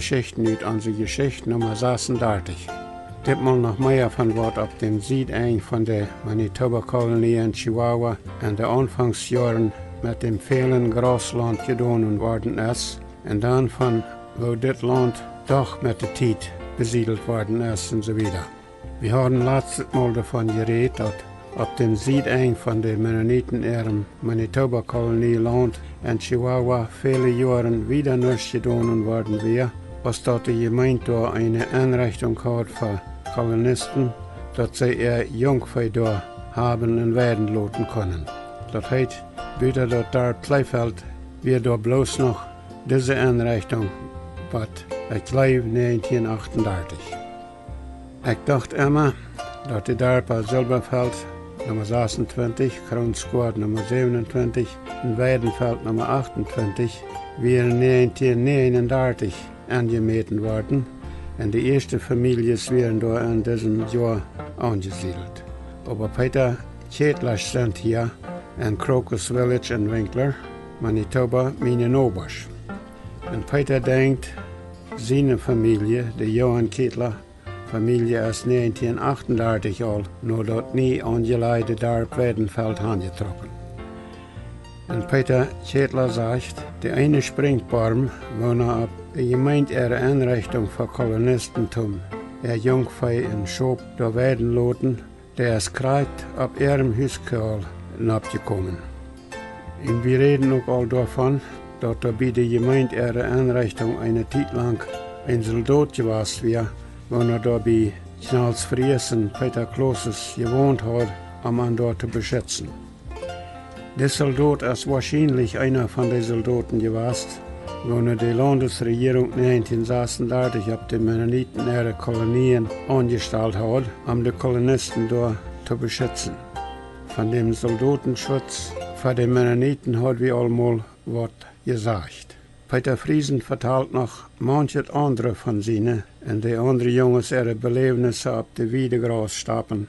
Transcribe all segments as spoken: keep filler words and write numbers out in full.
Jeschichten ut onse Jeschicht Numma sasundartich. Ditmol noch mea von waut opp däm Siedenj von de Manitoba Kolonie en Chihuahua en de Aunfangsjoaren met däm välen Grauslaunt jedonen worden es, un dan von woo dit Launt doch met de Tiet besiedelt worden es un soo wieda. Wie hauden latstet Mol doavon jerät, daut opp däm Siedenj von de Mennoniten äarem Manitoba Kolonie Launt en Chihuahua väle Joaren wieda nuscht jedonen worden wia, aus daut de Jemeent doa eene Enrechtunk haud fa Kolonisten, daut see äa Junkvee doa haben un weiden loten kunnen. Daut heet, buta daut Darp Kleefeld wia doa bloos noch dise Enrechtunk, waut ekj jleew, näajentieen achtundartich. Ekj docht emma, daut de Darpa Silberfeld Numma sasuntwintich, Kroonskuat Numma säwenuntwintich un Weidenfeld Numma achtuntwintich wieren näajentieen näajenundartich aunjemäten worden, un de ieeschte Famieljes wieren doa en disem Joa aunjesiedelt. Oba Peeta Kjätlasch sent hia en Crocus Village en Winkler, Manitoba, miene Nobasch. Un Peeta denkjt, siene Famielje, de Johan Kjätla Famielje, es näajentieen achtundartich aul no daut nie aunjelajde Darp Weidenfeld hanjetrocken. Un Peeta Kjätla sajcht, de eene Sprinkjborm, woona opp de Jemeent äare Enrechtunk fa Kolonisten toom äa Junkvee un Schop doa weiden loten, dee es krakjt opp äarem Huskoagel nopp jekomen. Un wie räden uk aul doavon, daut doa bie de Jemeent äare Enrechtunk eene Tiet lang een Soldot jewast wia, woona doa bie Kjnals Fries un Peeta Klausens jewont haud, om an doa to beschitzen. De Soldot es woarschienlich eena von de Soldoten jewast, woone de Laundesrejierunk näajentieen sasuntwintich opp de Mennoniten äare Kolonien aunjestalt haud, om de Kolonisten doa to beschitzen. Von däm Soldotenschutz fa de Mennoniten haud wie aul mol waut jesajcht. Peeta Friesen vetalt noch maunchet aundre von siene un de aundre Junges äare Beläwnisse opp de wiede Grausstapen.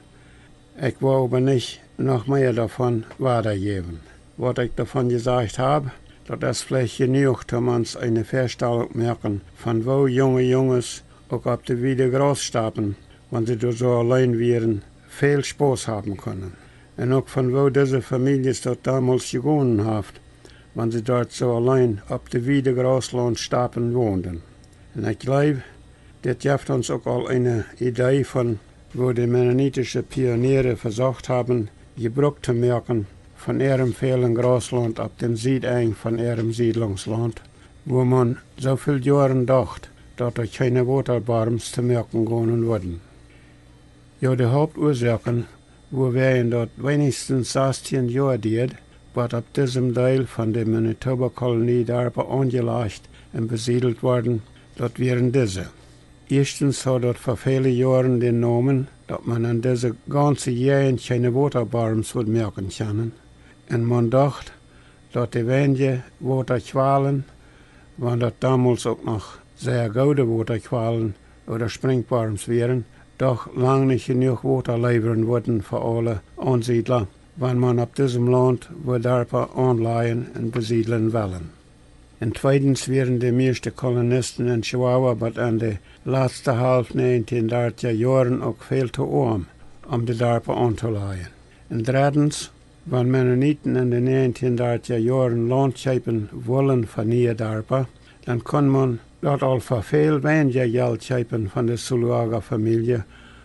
Ekj woa oba nich noch mea doavon wadajäwen. Waut ekj doavon jesajcht hab, daut es veleicht jenuach, om ons eene Väastalunk moaken von woo junge Junges uk opp de wiede Grausstapen, wan see doa soo auleen wieren, väl Spos haben kunnen. Un uk von woo dise Famieljes daut donmols jegonen haft, wan see doa soo auleen opp de wiede Grauslauntstapen wonden. Un ekj jleew, dit jeft ons uk aul eene Idee von woo de mennonitische Pioniere vesocht haben, Jebruck to moaken von äarem välen Grauslaunt opp däm Siedenj von äarem Siedlungslaunt, wua maun soo väl Joaren docht, daut doa kjeene Wotaborms to moaken gonen wudden. Jo, de Hauptuasoaken, wuawäajen daut weinichstens sastieen Joa dieed, waut opp disem Deel von de Manitoba Kolonie Darpa aunjelajcht un besiedelt worden, daut wieren dise. Ieeschtens haud daut fa väle Joaren dän Nomen, daut maun en dise gaunze Jäajent kjeene Wotaborms wudd moaken kjennen. Un maun docht, daut de weinje Wotakjwalen, wan daut donmols uk noch sea goode Wotakjwalen ooda Sprinkjborms wieren, doch lang nich jenuach Wota levren wudden fa aule Aunsiedla, wan maun opp disem Launt wudd Darpa aunlajen un besiedlen wellen. Un tweedens wieren de mieeschte Kolonisten en Chihuahua bat en de latste Halft näajentieen dartja Joaren uk väl to oam, om de Darpa auntolajen. Un dreddens, wan Mennoniten en de näajentieen dartja Joaren Launt kjeepen wullen fa niee Darpa, dan kunn maun daut aul fa väl weinja Jelt kjeepen von de Zuluaga Famielje,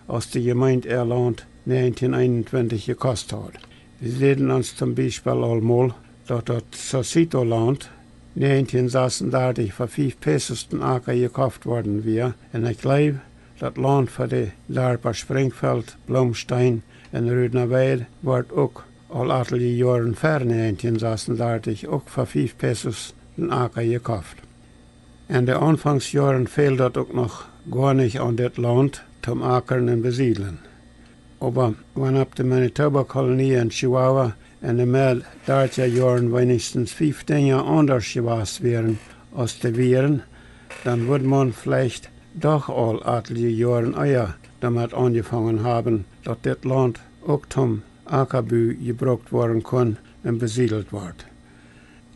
aus de Jemeent äa Launt näajentieen eenuntwintich jekost haud. Wie säden ons toom Biespel aul mol, daut daut Sosito Launt näajentieen sasundartich fa fief Pesos dän Aka jekoft worden wia, un ekj jleew, daut Launt fa de Darpa Sprinkjfeld, Bloomstein un Rudnerweid wort uk aul atelje Joaren ver näajentieen sasundartich uk fa fief Pesos dän Aka jekoft. En de Aunfangsjoaren fäld daut uk noch goa nich aun dit Launt toom akren un besiedlen. Oba wan opp de Manitoba Kolonie en Chihuahua en de Med dartja Joaren weinichstens fief Dinja aundasch jewast wieren aus dee wieren, dan wudd maun veleicht doch aul atelje Joaren ea doamet aunjefongen haben, daut dit Launt uk toom Akabu jebrukt woaren kunn un besiedelt wort.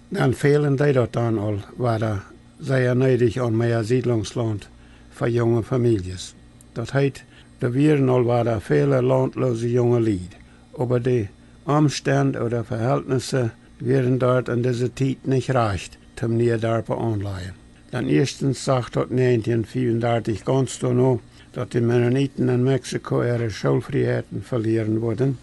Dan fälen deed daut dan aul wada sea needich aun mea Siedlungslaunt fa junge Famieljes. Daut heet, doa wieren aul wada väle launtloose junge Lied, oba de Omstend ooda Vehältnisse wieren doa en dise Tiet nich rajcht toom niee Darpa aunlajen. Dan ieeschtens sach daut näajentieen fiewundartich gaunz doano, daut de Mennoniten en Mexiko äare Schoolfrieheiten velieren wudden,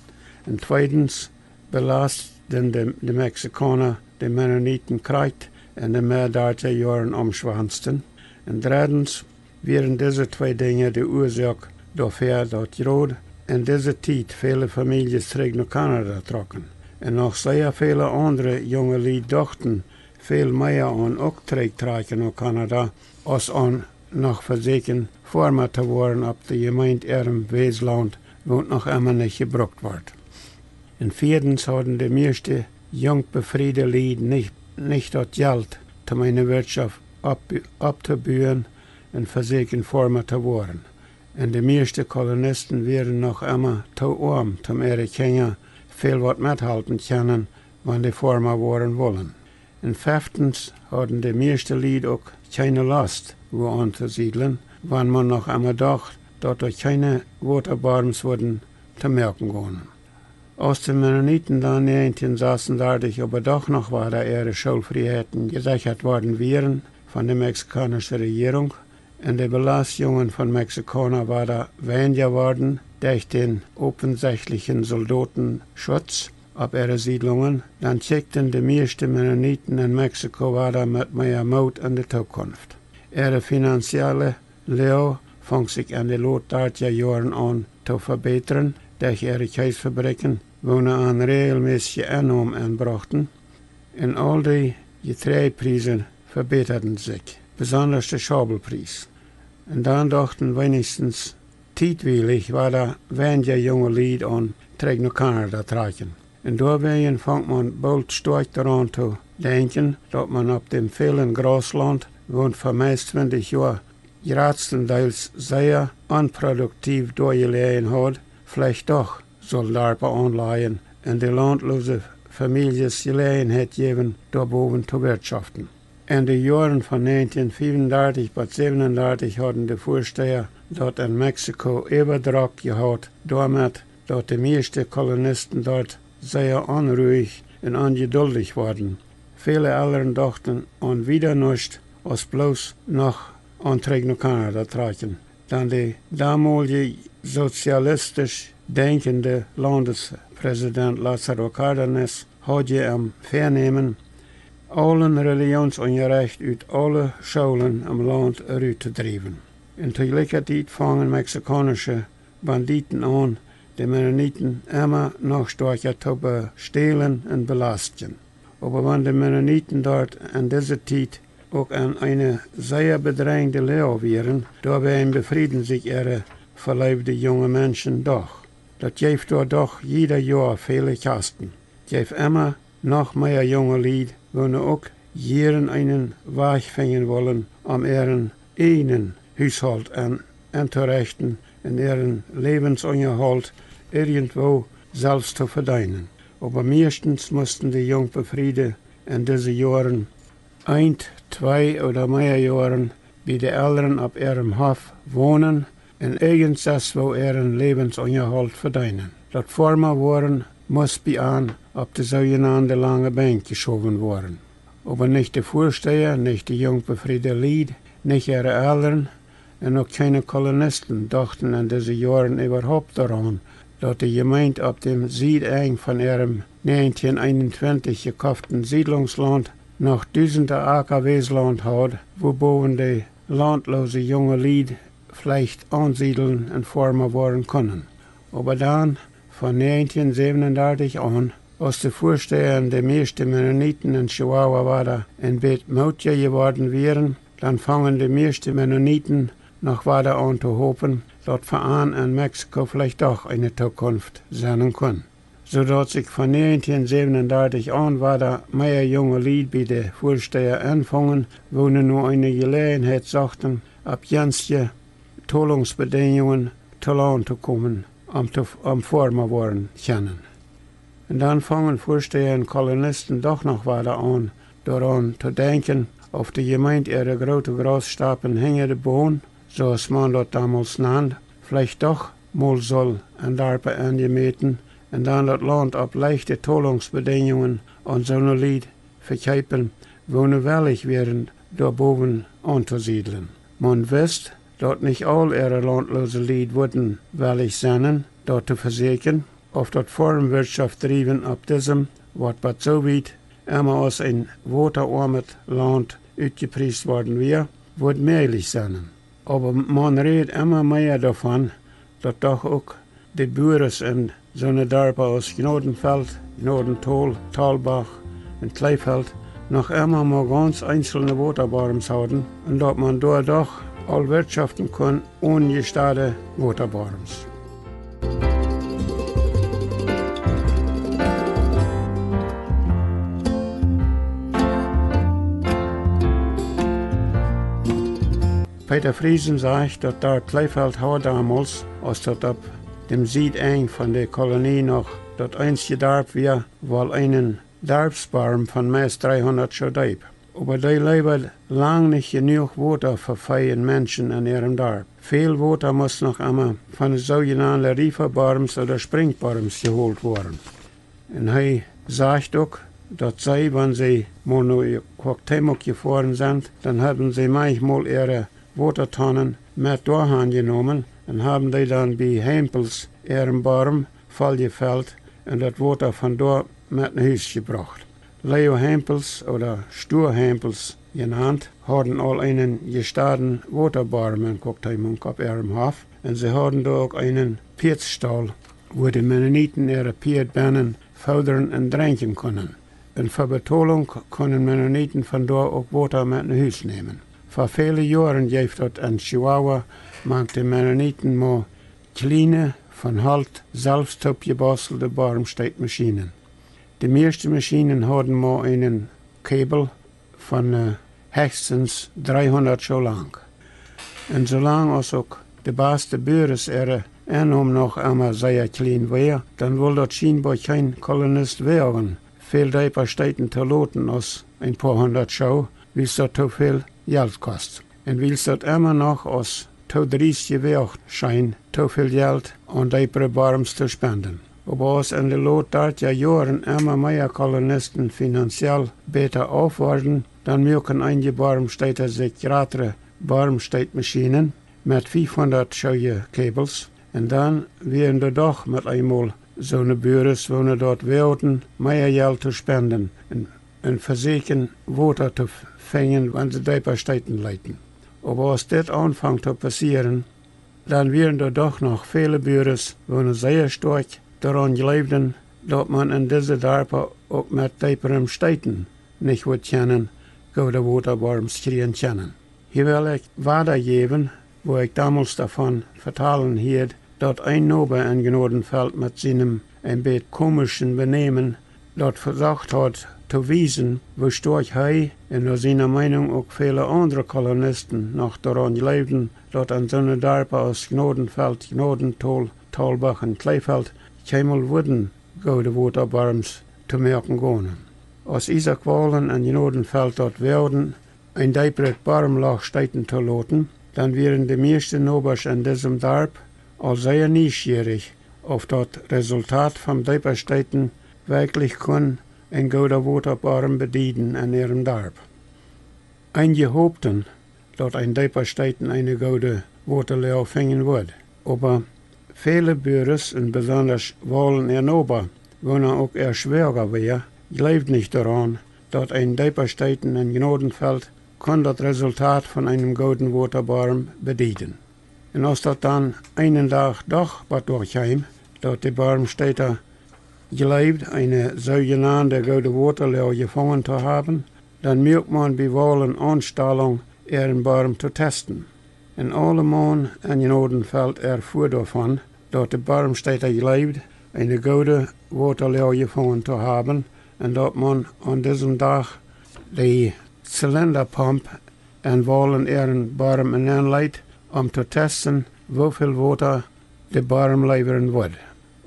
un tweedens belasten de, de Mexikauna de Mennoniten krakjt en de Meddachticha Joaren aum schwoasten, un dreddens wieren dise twee Dinja de Uasoak doafäa, daut jrod en dise Tiet väle Famieljes trigj no Kanada trocken. Un noch sea väle aundre junge Lied dochten väl mea aun uk trigj trakjen no Kanada, aus aun noch vesieekjen Foarma to woaren opp de Jemeent äarem Wäslaunt, waut noch emma nich jebrukt wort. Un vieedens hauden de mieeschte junk befriede Lied nich, nich daut Jelt, toom eene Wirtschoft opp-, opptobuen un vesieekjen Foarma to woaren. Un de mieeschte Kolonisten wieren noch emma too oam, toom äare Kjinja väl waut methalpen kjennen, wan dee Foarma woaren wullen. Un feftens hauden de mieeschte Lied uk kjeene Lost, wua aun to siedlen, wan maun noch emma docht, daut doa kjeene Wotaborms wudden to moaken gonen. Aus de Mennoniten dan näajentieen sasundartich oba doch noch wada äare Schoolfrieheiten jesechat worden wieren von de mexikaunische Rejierunk un de Belastjungen von Mexikauna wada weinja worden derch dän opensechtlichen Soldotenschutz opp äare Siedlungen, dan kjikjten de mieeschte Mennoniten en Mexiko wada met mea Moot en de Tookunft. Äare finanzielle Loag funk sikj en de lot dartja Joaren aun to vebätren derch äare Kjeesfabrikjen, woone an räajelmässje Ennom enbrochten, un aul de Jeträajdpriesen vebätaden sikj, besondasch de Schabelpries. Un dan dochten weinichstens tietwielich wada weinja junge Lied aun trigj no Kanada trakjen. Un doawäajen funk maun boolt stoakj doaraun to denkjen, daut maun opp däm välen Grauslaunt, waut fa meist twintich Joa jratstendeels sea onproduktiv doajeläajen haud, veleicht doch sull Darpa aunlajen un de launtloose Famieljes Jeläajenheit jäwen, doa bowen to wirtschoften. En de Joaren von näajentieen fiewundartich bat säwenundartich hauden de Väasteha daut en Mexiko äwadrock jehaut, doamet daut de mieeschte Kolonisten doa sea onruich un onjeduldich worden. Väle Elren dochten aun wieda nuscht aus bloos noch aun trigj no Kanada trakjen. Dan de domolje sozialistisch denkjende Laundespräsident Lázaro Cárdenas haud je em Väanämen, aulen Relijionsunjarecht ut aule Schoolen em Launt rut to driewen. Un to jlikja Tiet fungen mexikaunische Banditen aun, de Mennoniten emma noch stoakja to bestälen un belastjen. Oba wan de Mennoniten doa en dise Tiet uk en eene sea bedrenjde Loag wieren, doawäajen befrieden sikj äare veleewde junge Menschen doch. Daut jeef doa doch jieda Joa väle Kjasten. Jeef emma noch mea junge Lied, woone uk jieren eenen Wajch finjen wullen, om äaren ieejnen Hushault en, entorechten un äaren Läwensunjahault irjentwoo selfst to vedeenen. Oba mieeschtens musten de Junkbefriede en dise Joaren eent, twee ooda mea Joaren bie de Elren opp äarem Hoff wonen un irjentwoo äaren Läwensunjahault vedeenen. Daut Foarma woaren must bie an opp de soojenande lange Benkj jeschowen woaren. Oba nich de Väasteha, nich de Junkbefriede Lied, nich äare Elren un uk kjeene Kolonisten dochten en dise Joaren äwahaupt doaraun, daut de Jemeent opp däm Siedenj von äarem näajentieen eenuntwintich jekoften Siedlungslaunt noch dusende Aka Wäslaunt haud, wua bowen de launtloose junge Lied veleicht aunsiedeln un Foarma woaren kunnen. Oba dan, von näajentieen säwenundartich aun, aus de Väasteha un de mieeschte Mennoniten en Chihuahua wada een bät mootja jeworden wieren, dan fungen de mieeschte Mennoniten noch wada aun to hopen, daut fa an en Mexiko veleicht doch eene Tookunft sennen kunn. Soo daut sikj von näajentieen säwenundartich aun wada mea junge Lied bie de Väasteha aunfungen, woone no eene Jeläajenheit sochten, opp jensje Tolungsbedinjungen to Launt to komen, om to, om Foarma woaren kjennen. Un dan fungen Väasteha un Kolonisten doch noch wada aun, doaraun to denkjen, auf de Jemeent äare groote Grausstapen hinja de Bon, soo aus maun daut donmols nand, veleicht doch mol sull en Darpa enjemäten un dan daut Launt opp leichte Tolungsbedinjungen aun soone Lied vekjeepen, woone wellich wieren, doa bowen auntosiedlen. Maun wist, daut nich aul äare launtloose Lied wudden wellich sennen, daut to vesäkjen, auf daut Formwirtschoft driewen opp disem, waut bat soo wiet emma aus een wotaoamet Launt utjepriest worden wia, wudd mäajlich sennen. Oba maun räd emma mea doavon, daut doch uk de Buares en soone Darpa aus Gnadenfeld, Gnadentol, Talbach un Kleefeld noch emma mau gaunz eenzelne Wotaborms hauden un daut maun doa doch aul wirtschoften kunn onen jestade Wotaborms. Peter Friesen sajcht, daut Darp Kleefeld haud donmols, aus daut opp däm Siedenj von de Kolonie noch daut eensje Darp wia, woll eenen Darpsborm von meist dreehundat Schoo deep. Oba dee lewad lang nich jenuach Wota fa Vee un Menschen en äarem Darp. Väl Wota must noch emma von de soojenande Riefaborms ooda Sprinkjborms jeholt woaren. Un hee sajcht uk, daut see, wan see mol no Cuauhtémoc jefoaren sent, dan haben see maunchmol äare Wotatonnen met doahan jenomen un haben dee dan bie Hempels äarem Borm volljefelt un daut Wota von doa met no Hus jebrocht. Leo Hempels ooda Stua Hempels jenant, hauden aul eenen jestaden Wotaborm en Cuauhtémoc opp äarem Hoff un see hauden doa uk eenen Pieedstaul, wua de Mennoniten äare Pieed bennen foodren un drenkjen kunnen. Un fa Betolunk kunnen Mennoniten von doa uk Wota met no Hus nämen. Fa väle Joaren jeef daut en Chihuahua mank de Mennoniten mau kjliene, von Holt selfst toopjebostelde Bormsteetmaschienen. De mieeschte Maschienen hauden mau eenen Kabel von, äh, hechstens dreehundat Schoo lang. Un soo lang aus uk de baste Buares äare Ennom noch emma sea kjlien wia, dan wull daut schienboa kjeen Kolonist woagen, väl deepa steeten to loten aus een poa hundat Schoo, wiels daut too väl Jelt kost. Un wiels daut emma noch aus too driest jewoacht scheen, too väl Jelt aun deepre Borms to spenden. Oba aus en de lot dartja Joaren emma mea Kolonisten finanziell bäta auf worden, dan muaken eenje Bormsteeta sikj jratre Bormsteetmaschienen met fiefhundat Schoo Kabels, un dan wieren doa doch met eemol soone Buares, woone daut woagden, mea Jelt to spenden un, un vesäkjen Wota to f-, finjen, wan see deepa steeten leeten. Oba aus dit aunfunk to passieren, dan wieren doa doch noch väle Buares, woone sea stoakj doaraun jleewden, daut maun en dise Darpa uk met deeperem Steeten nich wudd kjennen goode Wotaborms kjrieen kjennen. Hia well ekj wadajäwen, woo ekj donmols doavon vetalen hieed, daut een Noba en Gnadenfeld met sienem een bät komischen Benämen daut vesocht haud to wiesen, woo stoakj hee un no siene Meenunk uk väle aundre Kolonisten noch doaraun jleewden, daut en soone Darpa aus Gnadenfeld, Gnadentol, Talbach un Kleefeld kjeenmol wudden goode Wotaborms to moaken gonen. Aus Isaak Wahlen en Gnadenfeld daut woagden, een deepret Bormloch steeten to loten, dan wieren de mieeschte Nobasch en disem Darp aul sea nieschierich, auf daut Resultat vom deepa Steeten werkjlich kunn een gooda Wotaborm bedieden en äarem Darp. Eenje hopten, daut een deepa Steeten eene goode Wotaloag finjen wudd. Oba väle Buares, un besondasch Wahlen äa Noba, woona uk äa Schwoaga wia, jleewd nich doaraun, daut een deepa Steeten en Gnadenfeld kunn daut Resultat von eenem gooden Wotaborm bedieden. Un aus daut dan eenen Dach doch bat doa kjeem, daut de Bormsteeta jleewd, eene soojenande goode Wotaloag jefungen to haben, dan muak maun bie Wahlen Aunstalunk, äaren Borm to testen. Un aulemaun en Gnadenfeld erfua doavon, daut de Bormsteeta jleewd, eene goode Wotaloag jefungen to haben, un daut maun aun disem Dach de Zilindapomp en Wahlen äaren Borm nenleet, om to testen, woo väl Wota de Borm leveren wudd.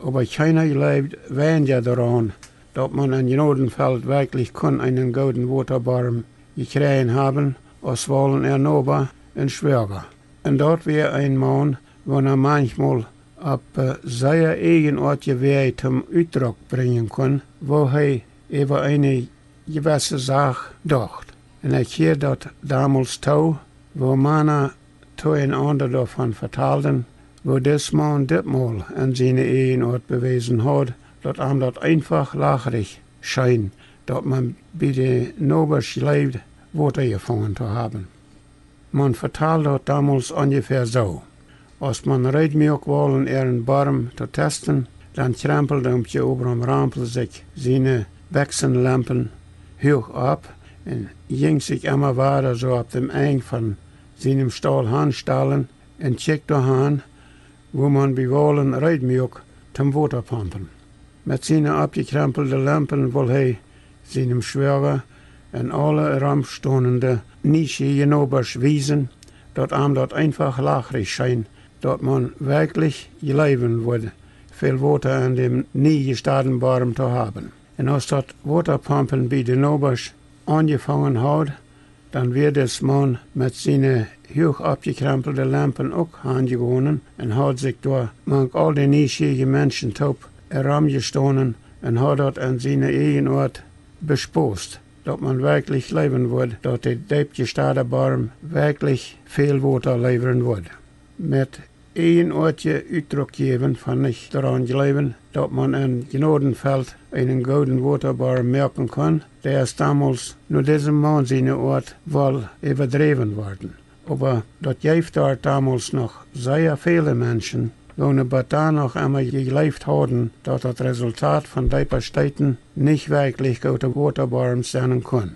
Oba kjeena jleewd weinja doaraun, daut maun en Gnadenfeld werkjlich kunn eenen gooden Wotaborm jekjräajen haben, aus Waulen äa Noba un Schwoaga. Un daut wia een Maun, waut manchmol opp, äh, sea eejenoatje Wäaj toom Utdruck brinjen kunn, woo hee äwa eene jewesse Sach docht. Un ekj hieed daut donmols too, woo Mana to eenaunda doavon vetalden, woo dis Maun dit Mol en siene Eejenoat bewäsen haud, daut am daut eenfach lachrich scheen, daut maun bie de Nobasch jleewd, Wota jefungen to haben. Maun vetald daut donmols onjefäa soo: Aus maun reed muak Waulen äaren Borm to testen, dan kjrempeld Oomkje Abraham Rempel sikj siene Bekjsenlempen huach opp un jinkj sikj emma wada soo opp däm Enj von sienem Staul hanstalen un kjikjt doahan, wua maun bie Waulen reed muak toom Wota pompen. Met siene oppjekjrempelde Lempen wull hee sienem Schwoaga un aule romstonende nieschieeje Nobasch wiesen, daut am daut eenfach lachrich scheen, daut maun werkjlich jleewen wudd, väl Wota en däm nie jestaden Borm to haben. Un aus daut Wotapompen bie de Nobasch aunjefongen haud, dan wia dis Maun met siene huach oppjekjrempelde Lempen uk hanjegonen un haud sikj doa mank aul de nieschieeje Menschen toop romjestonen un haud daut en siene Eejenoat bespost, daut maun werkjlich jleewen wudd, daut de deep jestade Borm werkjlich väl Wota levren wudd. Met eejenoatje Utdruck jäwen von nich doaraun jleewen, daut maun en Gnodenfeld eenen gooden Wotaborm moaken kunn, dee es donmols no disem Maun siene Oat woll äwadräwen worden. Oba daut jeef doa donmols noch sea väle Menschen, woone bat dan noch emma jejleeft hauden, daut daut Resultat von deepe Steeten nich werkjlich goode Wotaborms sennen kunn.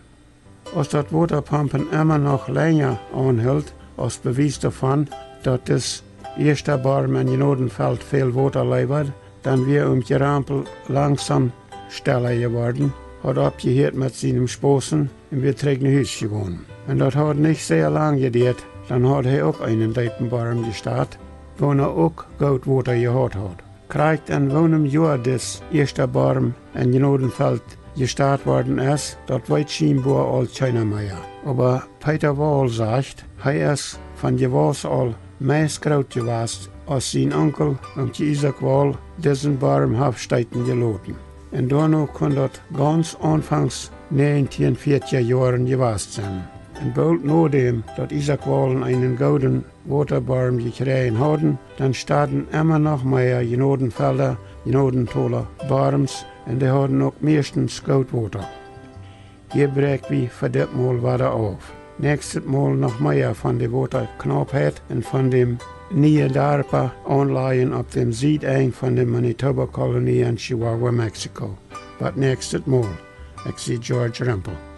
Aus daut Wotapompen emma noch lenja aunhilt, aus Bewies doavon, daut dis ieeschta Borm en Gnodenfeld väl Wota leverd, dan wia Oomkje Rempel langsom stella jeworden, haud oppjehieet met sienem Spossen un wia trigj no Hus jegonen. Un daut haud nich sea lang jedieet, dan haud hee uk eenen deepen Borm jestat, woone uk goot Wota jehaut haud. Krakjt en woonem Joa dis ieeschta Borm en Gnodenfeld jestat worden es, daut weet schienboa aul kjeena mea. Oba Peeta Waul sajcht, hee es von Jewaus aul meist groot jewast, aus sien Onkel, Oomkje Isaak Waul, disen Borm haft steeten jeloten. Un doano kunn daut gaunz aunfangs näajentieen vieetja Joaren jewast sennen. Un boolt no däm, daut Isaak Waulen eenen gooden Wotaborm jekjräajen hauden, dan staden emma noch mea Gnodenfelda, Gnodentala Borms, un dee hauden uk mieeschtens goot Wota. Hia bräakj wie fa dit Mol wada auf. Näakjstet Mol noch mea von de Wotaknaupheit un von däm niee Darpa aunlajen opp däm Siedenj von de Manitoba Kolonie en Chihuahua, Mexiko. Bat näakjstet Mol, ekj sie George Rempel.